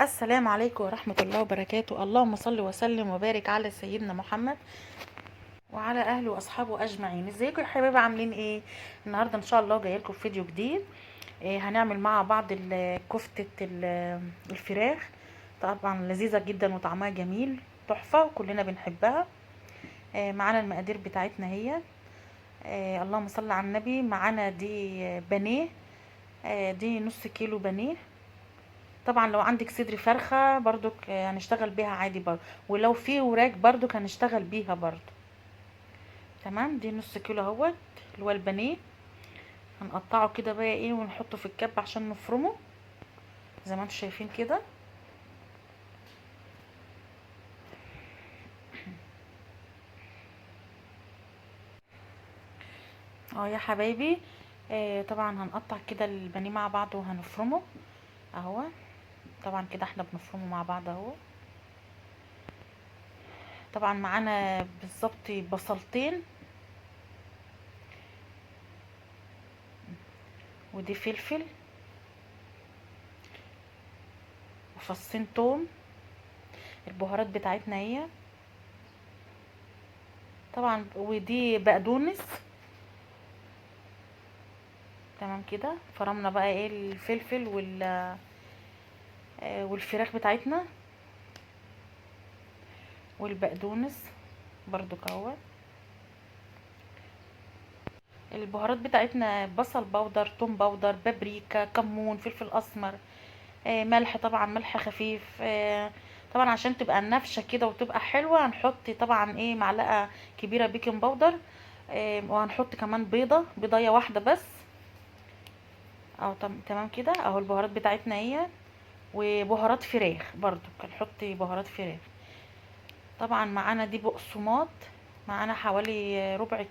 السلام عليكم ورحمة الله وبركاته. اللهم صل وسلم وبارك على سيدنا محمد وعلى أهله وأصحابه أجمعين. ازيكم يا حبايبي، عاملين ايه؟ النهاردة ان شاء الله جاية لكم فيديو جديد. هنعمل مع بعض كفتة الفراخ، طبعا لذيذة جدا وطعمها جميل تحفة وكلنا بنحبها. معانا المقادير بتاعتنا هي، اللهم صل على النبي. معانا دي بانيه، دي نص كيلو بانيه. طبعا لو عندك صدر فرخة برضك هنشتغل بيها عادي برضو، ولو في وراك برضك هنشتغل بيها برضو. تمام، دي نص كيلو اهوت اللي هو البانيه. هنقطعه كده بقى ايه ونحطه في الكب عشان نفرمه زي ما انتم شايفين كده. يا حبايبي، طبعا هنقطع كده البانيه مع بعض وهنفرمه اهو. طبعا كده احنا بنفرمه مع بعض اهو. طبعا معانا بالظبط بصلتين، ودي فلفل، وفصين توم. البهارات بتاعتنا هي طبعا، ودي بقدونس. تمام كده فرمنا بقى ايه الفلفل والفراخ بتاعتنا والبقدونس برضو اهو. البهارات بتاعتنا بصل بودر، توم بودر، بابريكا، كمون، فلفل اسمر، ملح، طبعا ملح خفيف. طبعا عشان تبقى نافشه كده وتبقى حلوة هنحط طبعا ايه معلقه كبيرة بيكنج باودر، وهنحط كمان بيضايه واحدة بس اهو. تمام كده اهو البهارات بتاعتنا اهي، وبهارات فراخ برضو هنحط بهارات فراخ. طبعا معانا دي بقسماط، معانا حوالي ربع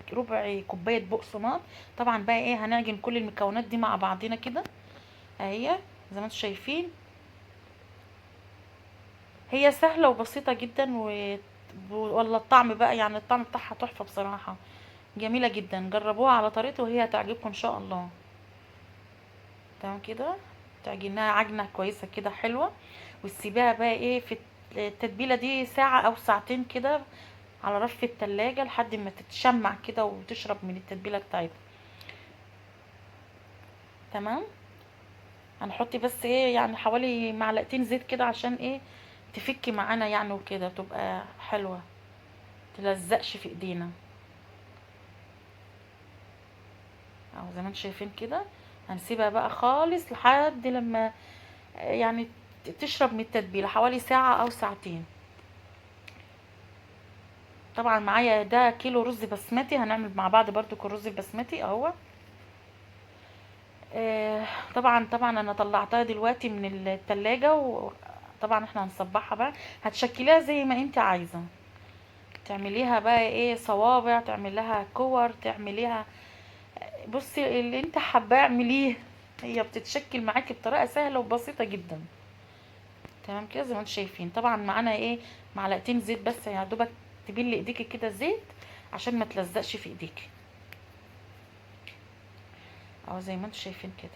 كوباية بقسماط. طبعا بقى ايه هنعجن كل المكونات دي مع بعضينا كده اهي زي ما انتم شايفين. هي سهلة وبسيطة جدا، والله الطعم بقى الطعم بتاعها تحفة بصراحة، جميلة جدا. جربوها على طريقتي وهي هتعجبكم ان شاء الله. تمام كده تعجنها عجنه كويسة كده حلوة، وتسيبيها بقى ايه في التتبيله دي ساعة او ساعتين كده على رف التلاجة لحد ما تتشمع كده وتشرب من التتبيله بتاعتها. تمام، هنحط بس ايه حوالي معلقتين زيت كده عشان ايه تفك معانا وكده تبقى حلوة تلزقش في ايدينا اهو زي ما انتم شايفين كده. هنسيبها بقى خالص لحد لما تشرب من التتبيله حوالي ساعة او ساعتين. طبعا معايا ده كيلو رز بسمتي، هنعمل مع بعض برضو الرز البسمتي اهو. طبعا انا طلعتها دلوقتي من التلاجة، وطبعا احنا هنصبعها بقى، هتشكليها زي ما انت عايزه، تعمليها بقى ايه صوابع، تعمليها كور، تعمليها بصي اللي انت حباه اعمليه، هي بتتشكل معاكي بطريقة سهلة وبسيطة جدا. تمام كده زي ما انتم شايفين. طبعا معانا ايه معلقتين زيت بس، يا دوبك تبلي ايديكي كده زيت عشان ما تلزقش في ايديكي اهو زي ما انتم شايفين كده.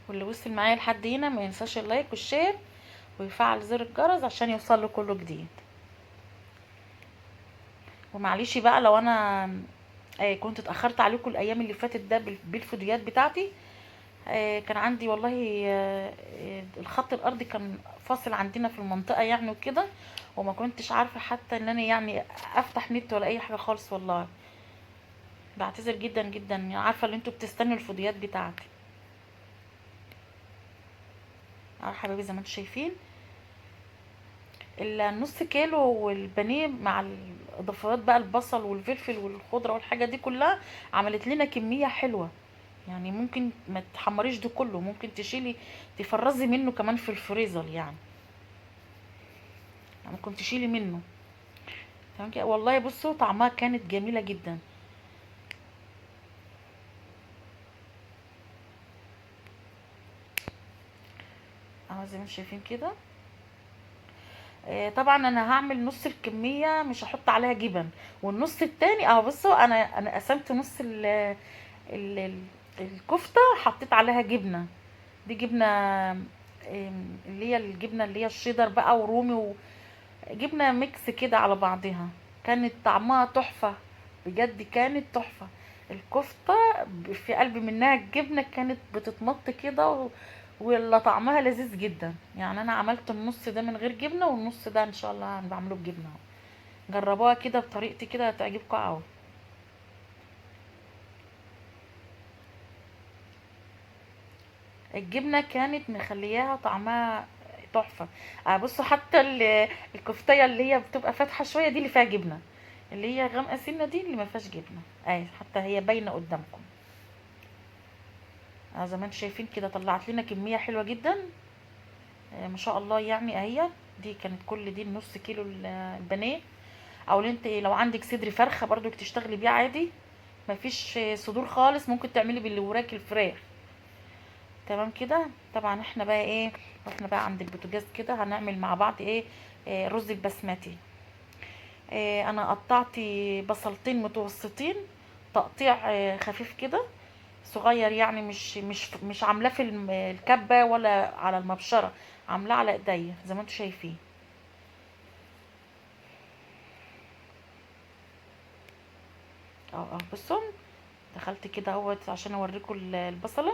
واللي وصل معايا لحد هنا ما ينساش ال like وال share ويفعل زر الجرس عشان يوصل له كله جديد. ومعلش بقى لو انا كنت اتاخرت عليكم الايام اللي فاتت ده بالفيديوهات بتاعتي، كان عندي والله، الخط الارضي كان فاصل عندنا في المنطقة وكده، وما كنتش عارفه حتى ان انا افتح نت ولا اي حاجة خالص. والله بعتذر جدا جدا، عارفه ان انتوا بتستنوا الفيديوهات بتاعتي اهو حبايبي. زي ما انتوا شايفين النص كيلو والبانيه مع الاضافات بقى البصل والفلفل والخضره والحاجة دي كلها عملت لنا كمية حلوة، ممكن ما تحمريش ده كله، ممكن تفرزي منه كمان في الفريزر، ممكن تشيلي منه. تمام كده. والله بصوا طعمها كانت جميلة جدا. اهو زي ما انتم شايفين كده. طبعا انا هعمل نص الكمية مش هحط عليها جبن، والنص التاني اهو بصوا انا قسمت نص الكفتة حطيت عليها جبنه، دي جبنه اللي هي الجبنة اللي هي الشيدر بقى ورومي، وجبنه mix كده على بعضها، كانت طعمها تحفة بجد، كانت تحفة. الكفتة في قلب منها الجبنة كانت بتتمط كده ولا طعمها لذيذ جدا. يعني انا عملت النص ده من غير جبنه، والنص ده ان شاء الله بعمله بجبنه. جربوها كده بطريقتي كده هتعجبكم قوي. الجبنة كانت مخلياها طعمها تحفة. بصوا حتى الكفتيه اللي هي بتبقى فاتحة شوية دي اللي فيها جبنه، اللي هي غامقه سنة دي اللي ما فيهاش جبنه اهي، حتى هي باينة قدامكم. زي ما انتم شايفين كده طلعت لنا كمية حلوة جدا، ما شاء الله. يعني اهي دي كانت كل دي النص كيلو البانيه، او انت لو عندك صدر فرخة برضو تشتغلي بيه عادي، مفيش صدور خالص، ممكن تعملي باللي وراك الفراخ. تمام كده. طبعا احنا بقى ايه، رحنا بقى عند البوتاجاز كده هنعمل مع بعض ايه، رز البسمتي. انا قطعت بصلتين متوسطين تقطيع خفيف كده صغير، يعني مش عاملاه في الكبه ولا على المبشره، عاملاه على ايديا زي ما انتم شايفين. بصوا دخلت كده اهوت عشان اوريكم البصله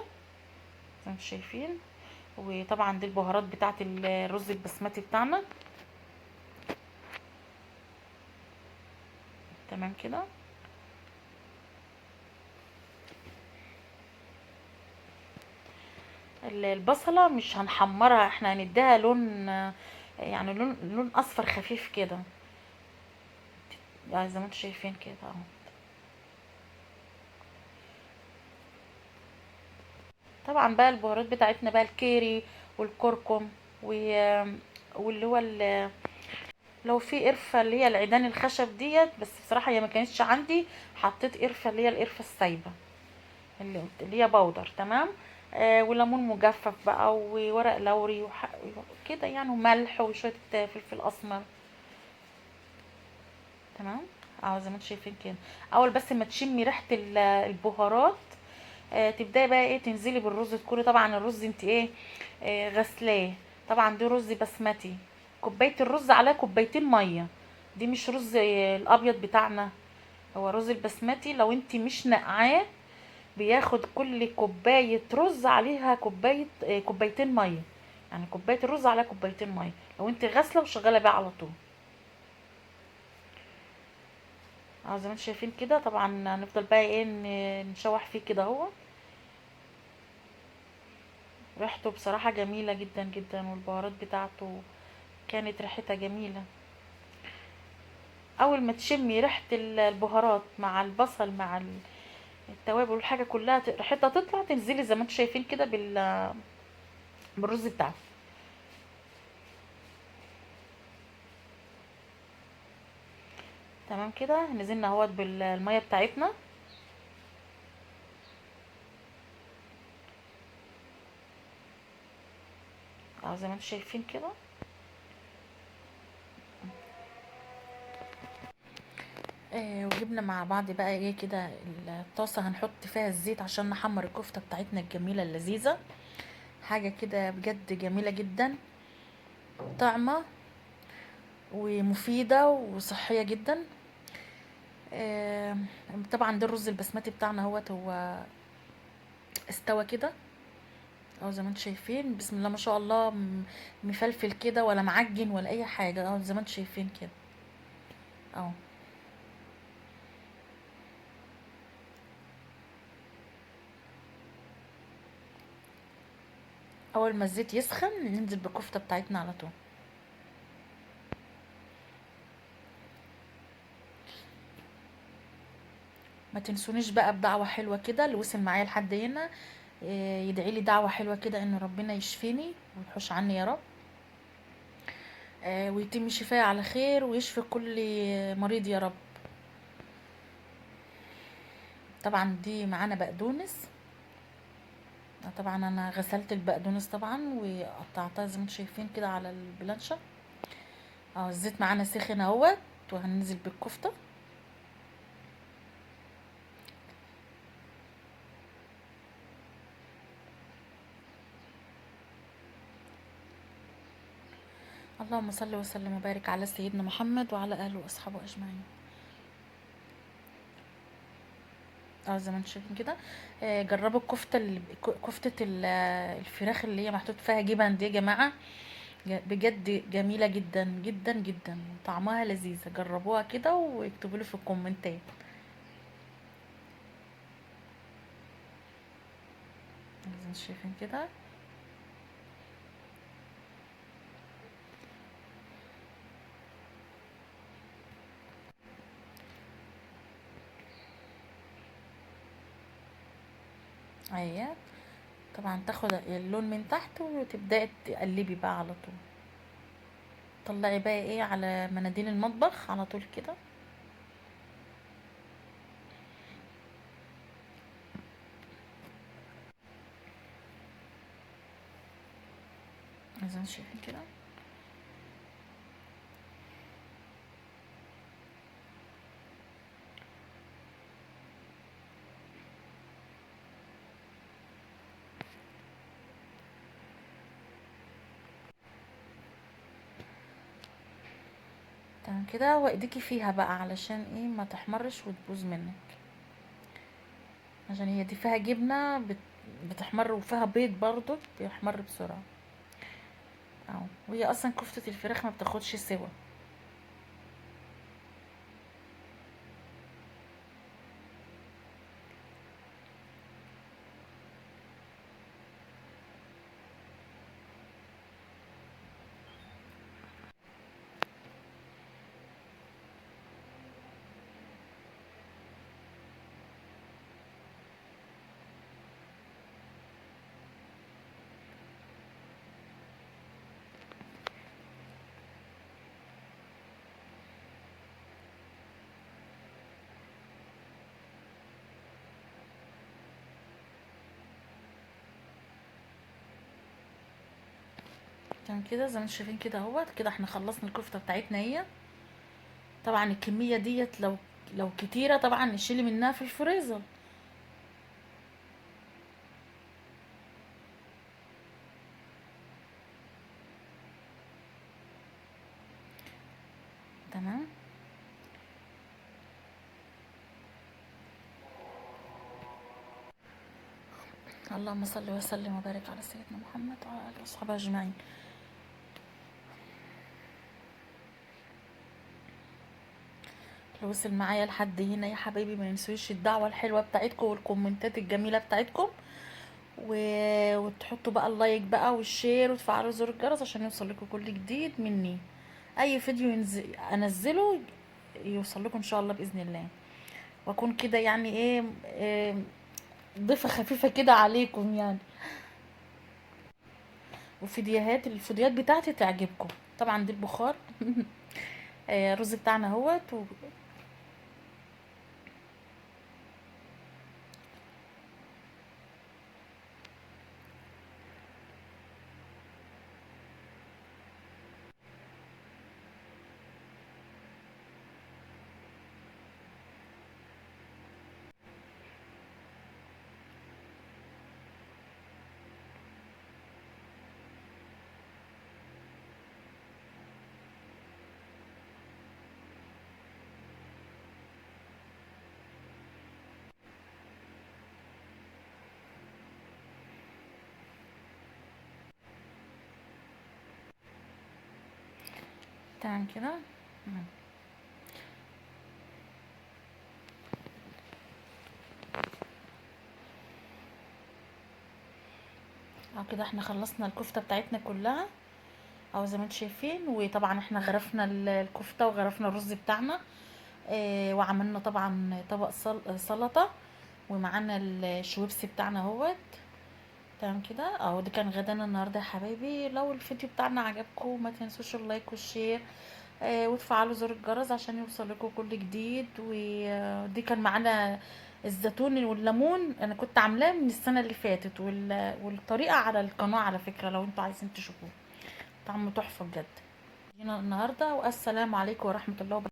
زي ما انتم شايفين. وطبعا دي البهارات بتاعت الرز البسمتي بتاعنا. تمام كده. البصله مش هنحمرها، احنا هنديها لون، يعني لون اصفر خفيف كده، يعني زي ما انتم شايفين كده اهو. طبعا بقى البهارات بتاعتنا بقى الكاري والكركم واللي هو لو في قرفه اللي هي العيدان الخشب ديت، بس بصراحة هي ما كانتش عندي، حطيت قرفه اللي هي القرفه السايبه اللي هي powder. تمام. وليمون مجفف بقى وورق لوري كده يعني، وملح وشوية فلفل اسمر. تمام اهو زي ما انتم شايفين كده. اول بس ما تشمي ريحه البهارات، تبداي بقى ايه تنزلي بالرز. تكوني طبعا الرز انت ايه، غسلاه. طبعا دي رز بسمتي، كوباية الرز عليها كوبايتين مية، دي مش رز الابيض بتاعنا، هو رز البسمتي لو انت مش نقعاه بياخد كل كوباية رز عليها كوبايتين مية، يعني كوباية الرز عليها كوبايتين مية لو انت غاسله وشغالة بقى على طول. زي ما انتم شايفين كده. طبعا هنفضل بقى ايه نشوح فيه كده اهو. ريحته بصراحة جميلة جدا جدا، والبهارات بتاعته كانت ريحتها جميلة. اول ما تشمي ريحه البهارات مع البصل مع التوابل والحاجة كلها ريحتها تطلع، تنزلي زي ما انتم شايفين كده بالرز بتاعك. تمام كده. نزلنا اهوت بالمية بتاعتنا. اهو زي ما انتم شايفين كده. وجبنا مع بعض بقى ايه كده الطاسه هنحط فيها الزيت عشان نحمر الكفتة بتاعتنا الجميلة اللذيذة، حاجة كده بجد جميلة جدا، طعمه ومفيدة وصحية جدا. طبعا ده الرز البسمتي بتاعنا اهوت، هو استوى كده اهو زي ما انتم شايفين، بسم الله ما شاء الله، مفلفل كده ولا معجن ولا اي حاجة اهو زي ما انتم شايفين كده اهو. اول ما الزيت يسخن ننزل بالكفته بتاعتنا على طول. ما تنسونيش بقى بدعوة حلوة كده، اللي وصل معايا لحد هنا، يدعي لي دعوه حلوة كده ان ربنا يشفيني ويحوش عني يا رب، ويتم شفائي على خير ويشفي كل مريض يا رب. طبعا دي معانا بقدونس، طبعا انا غسلت البقدونس طبعا وقطعتها زي ما انتم شايفين كده على البلانشا اهو. الزيت معانا سخن اهوت، وهننزل بالكفته. اللهم صل وسلم وبارك على سيدنا محمد وعلى اهله واصحابه اجمعين. زي ما انتم شايفين كده، جربوا الكفتة كفته الفراخ اللي هي محطوط فيها جبن دي يا جماعة، بجد جميلة جدا جدا جدا، طعمها لذيذة. جربوها كده واكتبوا لي في الكومنتات. زي ما انتم شايفين كده. اهي طبعا تاخد اللون من تحت وتبداي تقلبي بقى على طول، طلعي بقى ايه على مناديل المطبخ على طول كده. زي ما شايفين كده. تمام كده، وايديكي فيها بقى علشان ايه ما تحمرش وتبوظ منك، عشان هي دي فيها جبنه بتحمر وفيها بيض برضو بيحمر بسرعة اهو. وهي اصلا كفته الفراخ ما بتاخدش سوا. تمام كده زي ما انتم شايفين كده اهوت كده احنا خلصنا الكفتة بتاعتنا. هي طبعا الكمية ديت لو كتيرة طبعا نشيلي منها في الفريزر. تمام. اللهم صل وسلم وبارك على سيدنا محمد وعلى اله وصحبه اجمعين. اللي وصل معايا لحد هنا يا حبايبي ما ينسوش الدعوة الحلوة بتاعتكم والكومنتات الجميلة بتاعتكم، وتحطوا بقى ال like بقى وال share وتفعلوا زر الجرس عشان يوصل لكم كل جديد مني. اي فيديو انزله يوصل لكم ان شاء الله باذن الله، واكون كده يعني ايه ضيفه خفيفة كده عليكم يعني. وفيديوهات الفيديوهات بتاعتي تعجبكم. طبعا دي البخار. الرز بتاعنا اهوت تمام كده. اهو كده احنا خلصنا الكفتة بتاعتنا كلها اهو زي ما انتم شايفين. وطبعا احنا غرفنا الكفتة وغرفنا الرز بتاعنا، وعملنا طبعا طبق سلطة، ومعانا الشويبس بتاعنا اهوت. تمام كده اهو. ده كان غدانا النهارده يا حبايبي. لو الفيديو بتاعنا عجبكم ما تنسوش ال like وال share، وتفعلوا زر الجرس عشان يوصل لكم كل جديد. ودي كان معانا الزيتون والليمون، انا كنت عاملاه من السنة اللي فاتت، والطريقة على القناة على فكرة لو انتوا عايزين تشوفوه، طعمه تحفة بجد. هنا النهارده، والسلام عليكم ورحمة الله وبركاته.